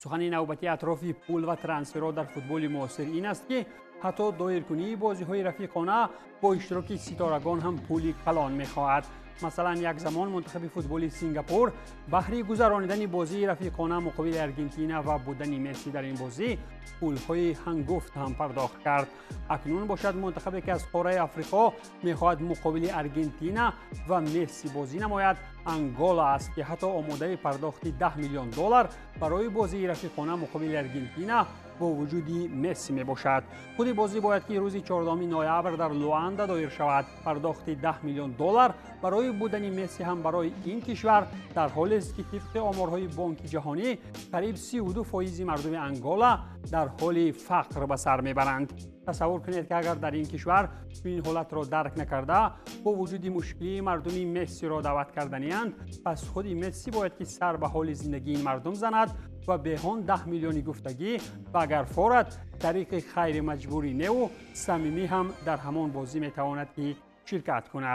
Сухани навбатии атрофи пул ва трансферҳо дар футболи муосир ин аст, ки ҳатто доиркунии бозиҳои рафиқона бо иштироки ситорагон ҳам пули калон мехоҳад. Масалан, як замон мунтахаби футболи Сингапур баҳри гузаронидани бозии рафиқона муқобили Аргентина ва будани Месси дар ин бозӣ пулҳои ҳангуфт ҳам пардохт кард. Акнун бошад, мунтахабе, ки аз қораи Африқо мехоҳад муқобили Аргентина ва Месси бозӣ намояд, Ангола аст, ки ҳатто омодаи пардохти 10 миллион доллар барои бозии рафиқона муқобили Аргентина бо вуҷуди Месси мебошад. Худи бозӣ бояд, ки рӯзи 14 ноябр дар Луанда доир шавад. Пардохти 10 миллион доллар барои будани Месси ҳам барои ин кишвар дар ҳолест, ки тибқи оморҳои Бонки Ҷаҳонӣ қариб 32% мардуми Ангола дар ҳоли фақр ба сар мебаранд. Тасаввур кунед, ки агар дар ин кишвар чунин ҳолатро дарк накарда, бо вуҷуди мушкилии мардуми Мессиро даъват карданианд, пас худи Месси бояд, ки сар ба ҳоли зиндагии ин мардум занад ва беҳон 10 миллиони гуфтагӣ ва агар форад, тариқи хайри маҷбурӣ неву самимӣ ҳам дар ҳамон бозӣ метавонад, ки ширкат кунад.